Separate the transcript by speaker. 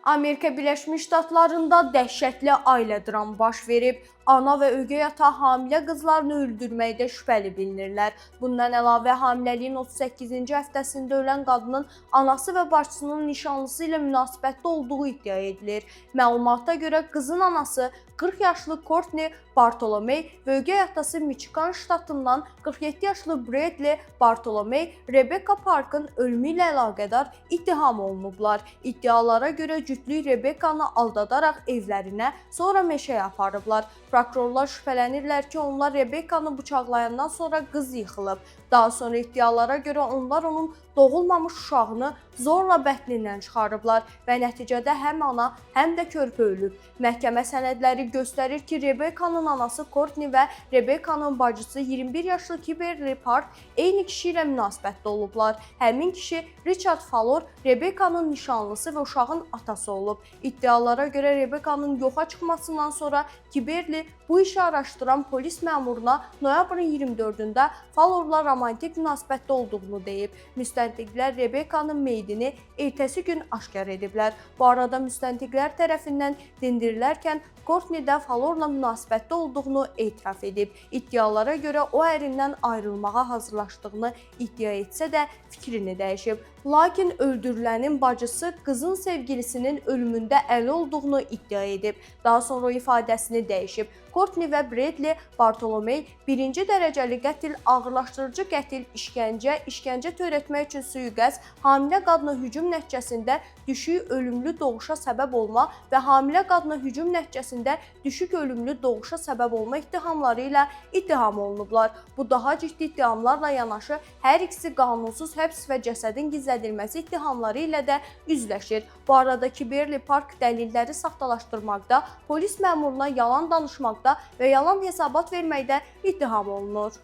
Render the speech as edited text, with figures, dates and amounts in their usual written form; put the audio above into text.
Speaker 1: Amerika Birləşmiş Ştatlarında dəhşətli ailə dramı baş verib. Ana və ögey ata hamilə qızlarını öldürməkdə şübhəli bilinirlər. Bundan əlavə hamiləliyin 38-ci həftəsində ölən qadının anası və bacısının nişanlısı ilə münasibətdə olduğu iddia edilir. Məlumata görə qızın anası 40 yaşlı Courtney Bartolomey və ögey atası Michigan ştatından 47 yaşlı Bradley Bartolomey Rebecca Parkın ölümü ilə əlaqədar ittiham olunublar. İddialara görə cütlük Rebekkanı aldadaraq evlərinə, sonra meşəyə aparıblar. Prokurorlar şübhələnirlər ki, onlar Rebekkanı bıçaqlayandan sonra qız yıxılıb. Daha sonra iddialara görə onlar onun doğulmamış uşağını zorla bətnindən çıxarıblar və nəticədə həm ana, həm də körpə ölüb. Məhkəmə sənədləri göstərir ki, Rebekkanın anası Courtney və Rebekkanın bacısı 21 yaşlı Kimberly Park eyni kişi ilə münasibətdə olublar. Həmin kişi Richard Falor Rebekkanın nişanlısı və uşağın atası olub. İddialara görə Rebekkanın yoxa çıxmasından sonra Kimberly bu işi araşdıran polis məmuruna noyabrın 24-də Falorla romantik münasibətdə olduğunu deyib. Müstəntiqlər Rebekkanın meyidini ertəsi gün aşkar ediblər. Bu arada müstəntiqlər tərəfindən dindirilərkən Courtney də Falorla münasibətdə olduğunu etiraf edib. İddialara görə o ərindən ayrılmağa hazırlaşdığını iddia etsə də fikrini dəyişib. Lakin öldürülənin bacısı qızın sevgilisinin ölümündə əli olduğunu iddia edib. Daha sonra o ifadəsini dəyişib. Courtney və Bradley Bartolomey birinci dərəcəli qətl, ağırlaşdırıcı qətl, işgəncə, işgəncə törətmək üçün sui-qəsd, hamilə qadına hücum nəticəsində düşük ölümlü doğuşa səbəb olma və hamilə qadına hücum nəticəsində düşük ölümlü doğuşa səbəb olma ittihamları ilə ittiham olunublar. Bu daha ciddi ittihamlarla yanaşı hər ikisi qanunsuz həbs və cəsədin gizlədilməsi ittihamları ilə də üzləşir. Bu arada Kimberly Park dəlilləri saxtalaşdırmaqda, polis məmuruna yalan danışmaqda və yalan hesabat verməkdə ittiham olunur.